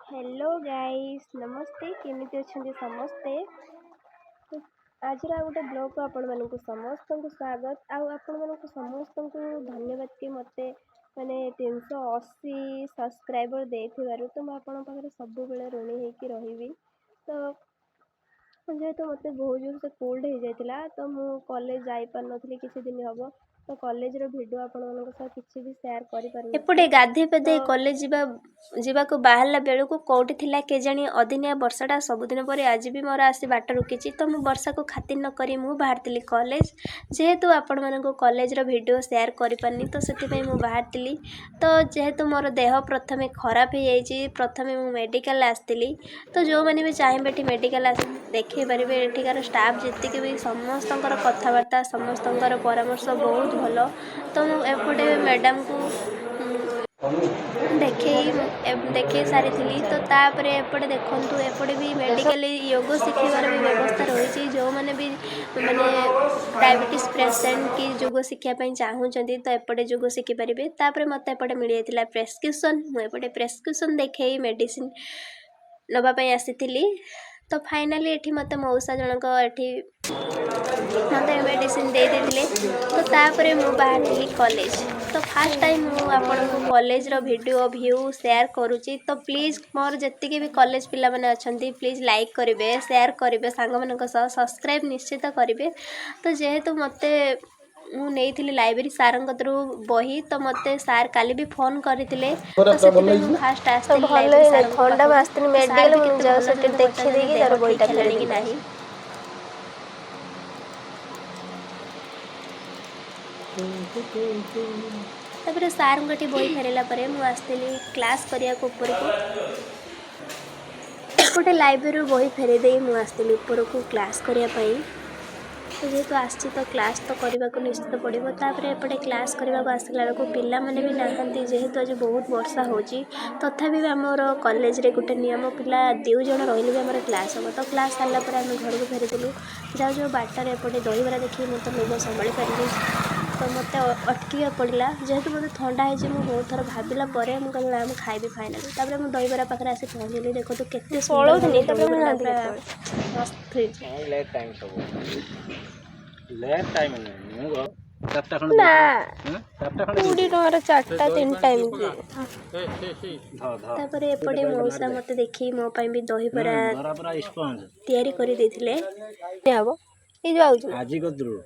Hello guys, ନମସ୍ତେ। କେମିତି ଅଛନ୍ତି ସମସ୍ତେ? ତ ଆଜିର ଆଉ ଗୋଟେ ବ୍ଲଗ୍କୁ ଆପଣମାନଙ୍କୁ ସମସ୍ତଙ୍କୁ ସ୍ୱାଗତ ଆଉ ଆପଣମାନଙ୍କୁ ସମସ୍ତଙ୍କୁ ଧନ୍ୟବାଦ କି ମୋତେ ମାନେ 380 ସବସ୍କ୍ରାଇବର୍ ଦେଇଥିବାରୁ। ତ ମୁଁ ଆପଣଙ୍କ ପାଖରେ ସବୁବେଳେ ଋଣୀ ହେଇକି ରହିବି। ତ ଯେହେତୁ ମୋତେ ବହୁତ ଜୋରସେ କୋଲ୍ଡ ହେଇଯାଇଥିଲା, ତ ମୁଁ କଲେଜ ଯାଇପାରିନଥିଲି କିଛି ଦିନ ହେବ। ତ କଲେଜର ଭିଡ଼ିଓ ଆପଣମାନଙ୍କ ସହ କିଛି ବି ସେୟାର ଏପଟେ କରିପାରିନଥିଲି। ଗାଧେଇ ତ ପାଧେଇ କଲେଜ ଯିବାକୁ ବାହାରିଲା ବେଳକୁ କେଉଁଠି ଥିଲା କେଜାଣି, ଅଦିନିଆ ବର୍ଷାଟା ସବୁଦିନ ପରି ଆଜି ବି ମୋର ଆସି ବାଟ ରୋକିଛି। ତ ମୁଁ ବର୍ଷାକୁ ଖାତିର ନ କରି ମୁଁ ବାହାରିଥିଲି କଲେଜ। ଯେହେତୁ ଆପଣମାନଙ୍କୁ କଲେଜର ଭିଡ଼ିଓ ସେୟାର କରିପାରିନି, ତ ସେଥିପାଇଁ ମୁଁ ବାହାରିଥିଲି। ତ ଯେହେତୁ ମୋର ଦେହ ପ୍ରଥମେ ଖରାପ ହେଇଯାଇଛି, ପ୍ରଥମେ ମୁଁ ମେଡ଼ିକାଲ ଆସିଥିଲି। ତ ଯେଉଁମାନେ ବି ଚାହିଁବେ, ଏଠି ମେଡ଼ିକାଲ ଆସି ଦେଖେଇ ପାରିବେ। ଏଠିକାର ଷ୍ଟାଫ୍ ଯେତିକି ବି, ସମସ୍ତଙ୍କର କଥାବାର୍ତ୍ତା, ସମସ୍ତଙ୍କର ପରାମର୍ଶ ବହୁତ ଭଲ। ତ ମୁଁ ଏପଟେ ମ୍ୟାଡ଼ାମକୁ ଦେଖେଇ ଦେଖେଇ ସାରିଥିଲି। ତ ତାପରେ ଏପଟେ ଦେଖନ୍ତୁ, ଏପଟେ ବି ମେଡ଼ିକାଲ ଯୋଗ ଶିଖିବାର ବି ବ୍ୟବସ୍ଥା ରହିଛି। ଯେଉଁମାନେ ବି ମାନେ ଡାଇବେଟିସ୍ ପେସେଣ୍ଟ କି ଯୋଗ ଶିଖିବା ପାଇଁ ଚାହୁଁଛନ୍ତି, ତ ଏପଟେ ଯୋଗ ଶିଖିପାରିବେ। ତାପରେ ମୋତେ ଏପଟେ ମିଳିଯାଇଥିଲା ପ୍ରେସକ୍ରିପସନ୍। ମୁଁ ଏପଟେ ପ୍ରେସକ୍ରିପସନ୍ ଦେଖେଇ ମେଡ଼ିସିନ୍ ନେବା ପାଇଁ ଆସିଥିଲି। ତ ଫାଇନାଲି ଏଠି ମୋତେ ମଉସା ଜଣକ ଏଠି ମୋତେ ମେଡ଼ିସିନ୍ ଦେଇ ଦେଇଥିଲେ। ତ ତାପରେ ମୁଁ ବାହାରିଥିଲି କଲେଜ। ତ ଫାର୍ଷ୍ଟ ଟାଇମ୍ ମୁଁ ଆପଣଙ୍କୁ କଲେଜର ଭିଡ଼ିଓ ଭ୍ୟୁ ସେୟାର କରୁଛି। ତ ପ୍ଲିଜ୍, ମୋର ଯେତିକି ବି କଲେଜ ପିଲାମାନେ ଅଛନ୍ତି, ପ୍ଲିଜ୍ ଲାଇକ୍ କରିବେ, ସେୟାର କରିବେ ସାଙ୍ଗମାନଙ୍କ ସହ, ସବସ୍କ୍ରାଇବ୍ ନିଶ୍ଚିତ କରିବେ। ତ ଯେହେତୁ ମୋତେ ମୁଁ ନେଇଥିଲି ଲାଇବ୍ରେରୀ ସାର୍ଙ୍କ କତିରୁ ବହି, ତ ମୋତେ ସାର୍ କାଲି ବି ଫୋନ୍ କରିଥିଲେ। ତ ସେଥିପାଇଁ ମୁଁ ଫାଷ୍ଟ ତ ଆସିଥିଲି ଭଲ ଲାଇବ୍ରେରୀ ହେଇନାହିଁ। ସାର୍ଙ୍କ ଥଣ୍ଡା। ମୁଁ ପାଖକୁ। ଆସିଥିଲି ତ ସାର୍ ମେଡ଼ିକାଲ। ବି ମୁଁ କେତେ ଯାଉ ଭଲସେ ସେଠି ମୋତେ ଦେଖେଇ ପଚାରୁଛନ୍ତି, ଦେଇକି ଦେହ ତାର ଠିକ୍ ବହିଟା ଫେରେଇ ହେଲାଣି କି ଦେଇକି ନାହିଁ। ଆସିବି। ତାପରେ ସାର୍ଙ୍କଠି ବହି ଫେରାଇଲା ପରେ ମୁଁ ଆସିଥିଲି କ୍ଲାସ୍ କରିବାକୁ ଉପରକୁ। ଏପଟେ ଲାଇବ୍ରେରୀରୁ ବହି ଫେରାଇ ଦେଇ ମୁଁ ଆସିଥିଲି ଉପରକୁ କ୍ଲାସ୍ କରିବା ପାଇଁ। ତ ଯେହେତୁ ଆସିଛି, ତ କ୍ଲାସ୍ ତ କରିବାକୁ ନିଶ୍ଚିତ ପଡ଼ିବ। ତାପରେ ଏପଟେ କ୍ଲାସ୍ କରିବାକୁ ଆସିଲା ବେଳକୁ ପିଲାମାନେ ବି ନାହାନ୍ତି, ଯେହେତୁ ଆଜି ବହୁତ ବର୍ଷା ହେଉଛି। ତଥାପି ବି ଆମର କଲେଜରେ ଗୋଟେ ନିୟମ, ପିଲା ଦୁଇ ଜଣ ରହିଲେ ବି ଆମର କ୍ଲାସ୍ ହେବ। ତ କ୍ଲାସ୍ ସାରିଲା ପରେ ଆମେ ଘରକୁ ଫେରିଥିଲୁ। ଯାଉ ଯାଉ ବାଟରେ ଏପଟେ ଦହିବରା ଦେଖିକି ମୁଁ ତ ଲୋଭ ସମ୍ଭାଳି ପାରିଲିନି। ତ ମୋତେ ଅଟକିବାକୁ ପଡ଼ିଲା। ଯେହେତୁ ମୋତେ ଥଣ୍ଡା ହେଇଛି, ମୁଁ ବହୁତ ଥର ଭାବିଲା ପରେ ମୁଁ କହିଲି, ନା, ମୁଁ ଖାଇବି ଫାଇନାଲି। ତାପରେ ମୁଁ ଦହିବରା ପାଖରେ ଆସି ପହଞ୍ଚିଲି। ଦେଖନ୍ତୁ କେତେ ମୁଁ ସୁନ୍ଦର ପଳଉଥିଲି ଭାବେ ତାପରେ ମୁଁ ଦହିବରାଟା ନାହାନ୍ତି ପୁରା କେତେବେଳେ। ମସ୍ତ ହେଇଛି। ଲେଟ୍ ଟାଇମ୍ ସବୁ, ଲେଟ୍ ଟାଇମ୍ ନୁହେଁ। ମୁଁ ଚାରିଟା ଖଣ୍ଡେ ନା। ଚାରିଟା ଖଣ୍ଡେ। 20 ଟଙ୍କାର ଚାରିଟା, ତିନି ଟାଇମ୍ ଦିଏ। ଧ ଧ। ତାପରେ ଏପଟେ ମଉସା ମୋତେ ଦେଖି ମୋ ପାଇଁ ବି ଦହିବରା ବରା ପୁରା ସ୍ପଞ୍ଜ। ତିଆରି କରିଦେଇଥିଲେ। ହବ ଏଇ ଯୋଉ ଆଉଛି। ଆଜି କତରୁ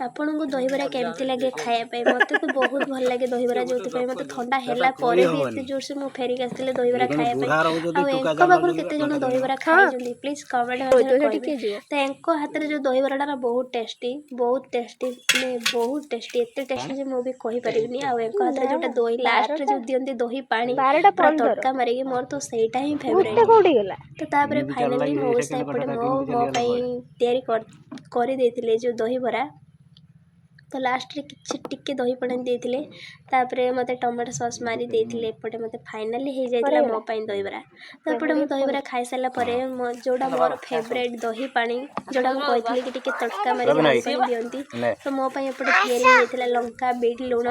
ଆପଣଙ୍କୁ ଦହିବରା କେମିତି ଲାଗେ ଖାଇବା ପାଇଁ? ମୋତେ ତ ବହୁତ ଭଲ ଲାଗେ ଦହିବରା, ଯେଉଁଥିପାଇଁ ମୋତେ ଥଣ୍ଡା ହେଲା ପରେ ବି ଏତେ ଜୋରସେ ମୁଁ ଫେରିକି ଆସିଥିଲି ଦହିବରା ଏଇଖିଣି ଖାଇବା ପାଇଁ। ବୁଢା ରହୁଛନ୍ତି, ଆଉ ଟୋକା ଏଙ୍କ ପାଖରୁ ଚାଲୁଛନ୍ତି। କେତେ ଜଣ ଦହିବରା ଖାଇଛନ୍ତି, ପ୍ଲିଜ୍ କମେଣ୍ଟ ମାଧ୍ୟମରେ ସେଠି କହିବେ। କିଏ ଯିବ? ତ ଏଙ୍କ ହାତରେ ଯେଉଁ ଦହିବରାଟା ନା, ବହୁତ ଟେଷ୍ଟି, ବହୁତ ଟେଷ୍ଟି, ମାନେ ବହୁତ ଟେଷ୍ଟି, ଏତେ ଟେଷ୍ଟି ଯେ ମୁଁ ବି କହିପାରିବିନି। ଆଉ ଏଙ୍କ ହାତରେ ଯେଉଁଟା ଦହି ଲାଷ୍ଟରେ 12ଟା ଯେଉଁ ଦିଅନ୍ତି ଦହି ପାଣି 12ଟା ପୁରା 15 ତଡ଼କା ମାରିକି, ମୋର ତ ସେଇଟା ହିଁ ଗୋଟେ ଫେଭରାଇଟ୍। କୋଉଠି ଗଲା? ତ ତାପରେ ଏମିତି ଫାଇନାଲି ଚାଲିଲା କି ମଉସା ସେକେଣ୍ଡ ଏପଟେ କଥାଟା ମୋ କେମିତି ମୋ ଚାଲିଗଲା ପାଇଁ କୁଆଡ଼େ? ତିଆରି କରିଦେଇଥିଲେ ଯେଉଁ ଦହିବରା। ତ ଲାଷ୍ଟରେ କିଛି ଟିକେ ଦହି ପାଣି ଦେଇଥିଲେ। ତାପରେ ମୋତେ ଟମାଟୋ ସସ୍ ମାରି ଦେଇଥିଲେ। ଏପଟେ ମୋତେ ଫାଇନାଲି ହେଇଯାଇଥିଲା ମୋ ସରିଗଲା। ପାଇଁ ଦହିବରା। ତ ଏପଟେ ମୁଁ ଦହିବରା ଖାଇସାରିଲା ପରେ ମୋ ଯେଉଁଟା ମୋର ଫେଭରାଇଟ୍ ଦହି ପାଣି, ଯେଉଁଟା ମୁଁ କହିଥିଲି କି ଟିକେ ତଡ଼କା ମାରିକି ଦହି ପାଣି ଦିଅନ୍ତି, ନେ। ତ ମୋ ପାଇଁ ଏପଟେ ତିଆରି ହେଇଯାଇଥିଲା ଲଙ୍କା, ବିଟ୍ ଲୁଣ,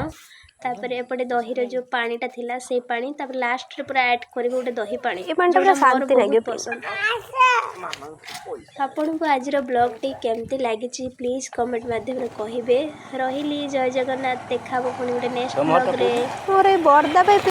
ତାପରେ ଏପଟେ ଦହିର ଯେଉଁ ପାଣିଟା ଥିଲା ସେଇ ପାଣି, ତାପରେ ଲାଷ୍ଟରେ ପୁରା ଆଡ଼୍ କରିବି ଗୋଟେ ଦହି ପାଣି, ଏ ପାଣିଟା ଯେଉଁଟା ପୁରା ମୋର ଶାନ୍ତି ବହୁତ ଲାଗିବ ପିଇଲେ। ପସନ୍ଦ। ଆପଣଙ୍କୁ ଆଜିର ବ୍ଲଗ୍ଟି କେମିତି ଲାଗିଛି, ପ୍ଲିଜ୍ କମେଣ୍ଟ ମାଧ୍ୟମରେ କହିବେ। ରହିଲି, ଜୟ ଜଗନ୍ନାଥ। ଦେଖା ହେବ ପୁଣି ଗୋଟେ ନେକ୍ସଟ ତମ ଘରଟା ବ୍ଲଗ୍ରେ। କୋଉଠି? ମୋର ଏଇ ବର୍ଦା ପାଇଁ।